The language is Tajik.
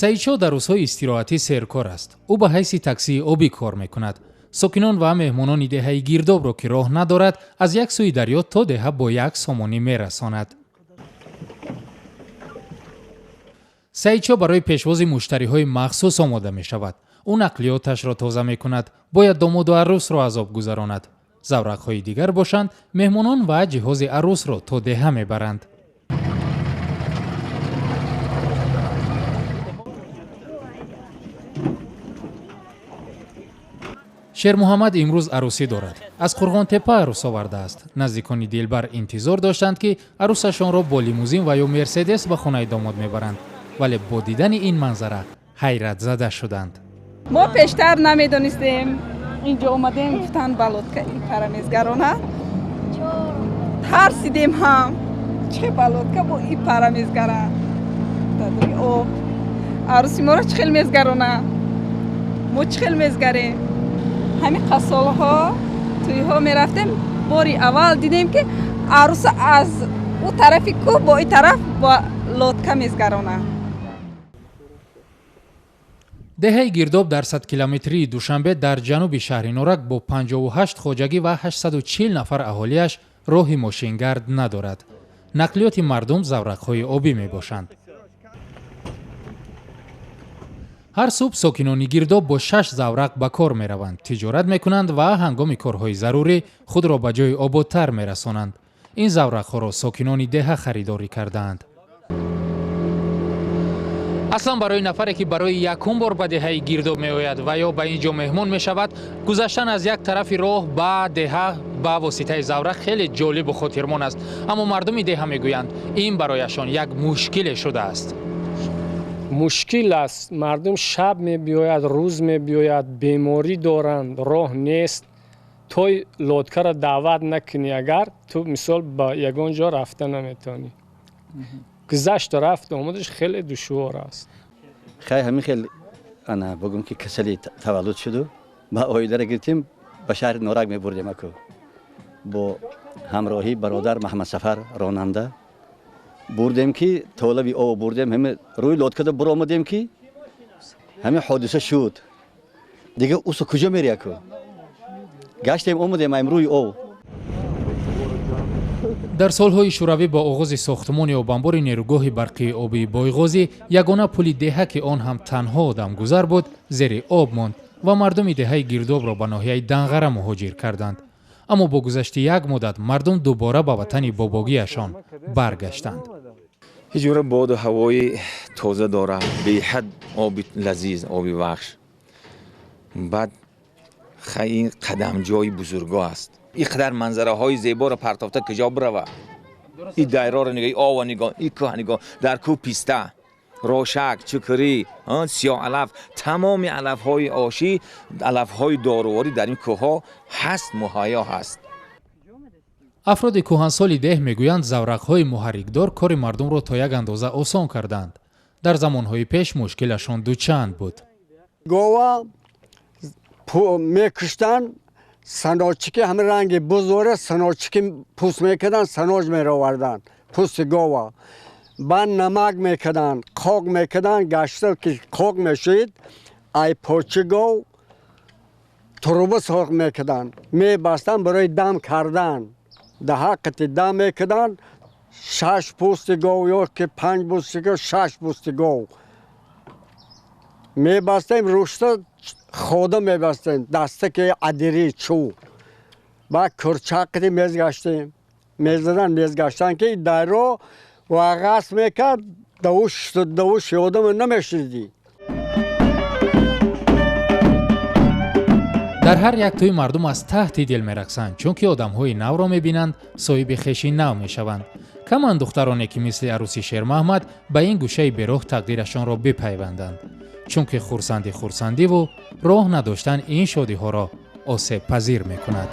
Саидшоҳ дар рӯзҳои истироҳатӣ серкор аст. Ӯ ба ҳайси таксии обӣ кор мекунад. Сокинон ва меҳмонони деҳаи Гирдобро, ки роҳ надорад, аз як сӯи дарё то деҳа бо 1 сомонӣ мерасонад. Саидшоҳ барои пешвози муштариҳои махсус омода мешавад. Ӯ нақлиёташро тоза мекунад, бояд домоду арӯсро аз об гузаронад. Заврақҳои дигар бошанд, меҳмонон ва ҷиҳози арӯсро то деҳа мебаранд. Шермуҳаммад имрӯз арӯсӣ дорад. Аз Қурғонтеппа арӯс овардааст. Наздикони дилбар интизор доштанд, ки арӯсашонро бо лимузин ва ё Мерседес ба хонаи домод мебаранд, вале бо дидани ин манзара ҳайратзада шуданд. Мо пештар намедонистем, инҷо омадем, гуфтанд, ба лодка ин пара мезгарона. Тарсидем ҳам, чӣ ба лодка бо ин пара мезгара об, арӯси моро чӣ хел мезгарона, мо чӣ хел мезгарем. Ҳамин қасолҳо тӯйҳо мерафтем, бори аввал дидем, ки арӯса аз ӯ тарафи кӯҳ бо ин тараф бо лодка мезгарона. Деҳаи Гирдоб дар 100 километрии Душанбе, дар ҷануби шаҳри Норак, бо 58 хоҷагӣ ва 840 нафар аҳолиаш роҳи мошингард надорад. Нақлиёти мардум заврақҳои обӣ мебошанд. Ҳар субҳ сокинони Гирдоб бо шаш заврақ ба кор мераванд, тиҷорат мекунанд ва ҳангоми корҳои зарурӣ худро ба ҷои ободтар мерасонанд. Ин заврақҳоро сокинони деҳа харидорӣ кардаанд. Аслан барои нафаре, ки барои якум бор ба деҳаи Гирдоб меояд ва ё ба ин ҷо меҳмон мешавад, гузаштан аз як тарафи роҳ ба деҳа ба воситаи заврақ хеле ҷолибу хотирмон аст. Аммо мардуми деҳа мегӯянд, ин барояшон як мушкиле шудааст. Мушкил аст. Мардум шаб мебиёяд, рӯз мебиёяд, беморӣ доранд, роҳ нест. Той лодкаро даъват накунӣ, агар ту мисол ба ягон ҷо рафта наметавонӣ. Гузашту рафту омадаш хеле душвор аст. Хай, ҳамин хел ана бугум, ки касали таваллуд шуду, ба оиларо гирифтем, ба шаҳри Норак мебурдем. Аку бо ҳамроҳӣ бародар Маҳамадсафар ронанда бурдем, ки толаби об бурдем. Ҳами рӯи лодкада буромадем, ки ҳамин ҳодиса шуд. Дига усу куҷо мери? Аку гаштем, омадем аим рӯи об. Дар солҳои шӯравӣ бо оғози сохтмони обанбори нерӯгоҳи барқии обии Бойғозӣ, ягона пули деҳа, ки он ҳам танҳо одамгузар буд, зери об монд ва мардуми деҳаи Гирдобро ба ноҳияи Данғара муҳоҷир карданд. Аммо бо гузашти як муддат мардум дубора ба ватани бобогиашон баргаштанд. Ҳеҷ боду ҳавои тоза дорад, беҳад оби лазиз, оби Вахш. Баъд хай, ин қадамҷои бузургоҳ аст. Ин қадар манзараҳои зеборо партофта куҷо бирава? И дайроро нигоҳ, и ова нигоҳ, и кӯҳ нигоҳ. Дар кӯҳ писта, рошак, чукурӣ, сиёҳ алаф, тамоми алафҳои ошӣ, алафҳои доруворӣ дар ин кӯҳҳо ҳаст, муҳайё ҳаст. Афроди кӯҳансоли деҳ мегӯянд, заврақҳои муҳаррикдор кори мардумро то як андоза осон карданд. Дар замонҳои пеш мушкилашон дучанд буд. Гова мекуштанд, саночики ҳамин ранги бузоре, саночики пӯст мекарданд, саноҷ мероварданд пӯсти гова. Баъд намак мекарданд, қоқ мекарданд, гашта ки қоқ мешид, ай почи гов туруба соқ мекарданд, мебастанд барои дам кардан. Даҳа қити дам мекарданд, шаш пӯсти гов ё ки панҷ пӯсти гов, шаш пӯсти гов мебастем, рушта хода мебастем, дастаки адири чӯб. Баъд курчаққити мезгаштем, мезадан, мезгаштан, ки дайро вағас мекард, давуш одама намешнидӣ. Дар ҳар як тӯй мардум аз таҳти дил мерақсанд, чунки одамҳои навро мебинанд, соҳиби хеши нав мешаванд. Каманд духтароне, ки мисли арӯси Шермаҳмад ба ин гӯшаи бероҳ тақдирашонро бипайванданд, чунки хурсандӣ хурсандиву роҳ надоштан ин шодиҳоро осебпазир мекунад.